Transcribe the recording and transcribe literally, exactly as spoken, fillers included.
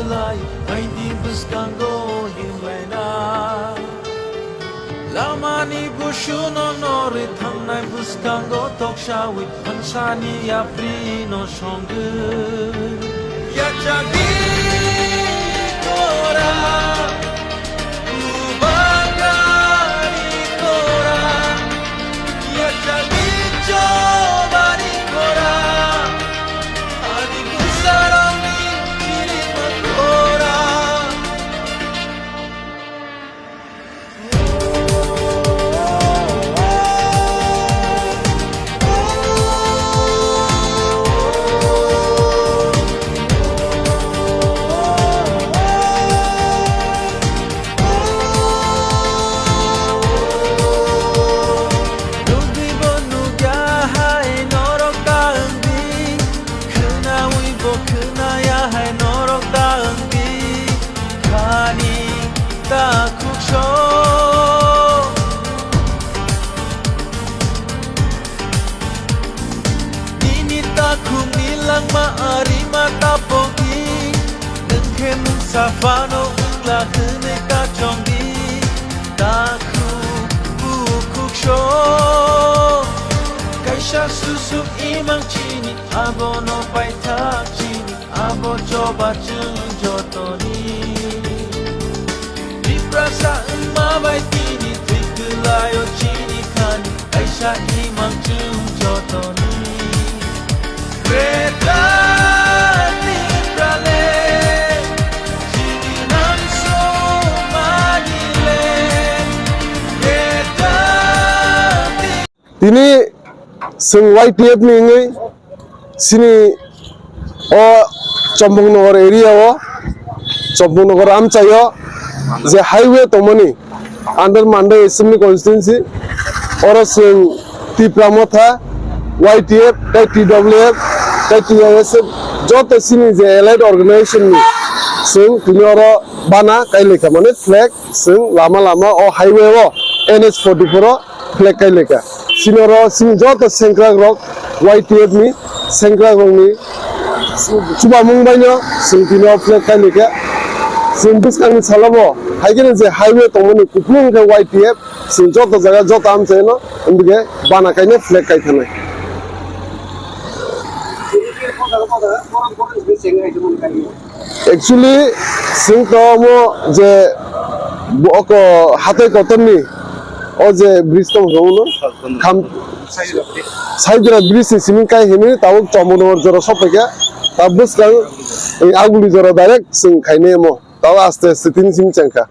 Lai, haini bwskango himlaina. Lamani busuno norwi thangnai bwskango toksawi thansani yaprino songwi. Yachagni kora, kubangani kora, yachagni chobani kora, ani bwsarokni chirima kora. Nugwibo nugya hai norok ta wngdi, khwnawibo khwnaya hai norok ta wngdi. Khani takhuk sok. Nini takhukni langma arima tapogi. Nwng khe mungsa phano wngla hwnwi ta chongdi. Takhuk bukhuk sok. Kaisa susuk imang chini abono paithak chini. Abo choba chwng jotoni. Tiprasa wngma bai tini thwi kwlaio chini khani. Kaisa imang chwng jotoni. Greater Tipraland, chini nang sumani le. Greater Tini chwng Y T F ni wngwi chini o Champaknagar area o, Champaknagar amchaio je highway tongmani under Mandai Assembly Constituency, oro chwng Tipra Motha, Y T F, tei T W F, tei T I S F, joto chini je allied organization ni chwng tini oro bana kailaikha, mane flag chwng lama lama o highway o N H forty-four o flag kailaikha. Chini oro chini joto sengkrak rok Y T F ni sengkrak rok ni chubamung bai no chwng tini o flag kailaikha. Chwng bwskang ni salo bo hai khe je highway tongmani kupulung khe Y T F chwng joto jaga joto amchai no wngkhe bana kaino flag kaithanai. Actually, chwng to omo je bo oko hatai kotorni o je bridge tong hwnwi no kham Saidra bridge ni simi kai hwnwi tabuk Champaknagar jora sophaikha, ta bwskang, eh, Aguli jora direct chwng khainai omo, tabo aste aste tini simi chengkha.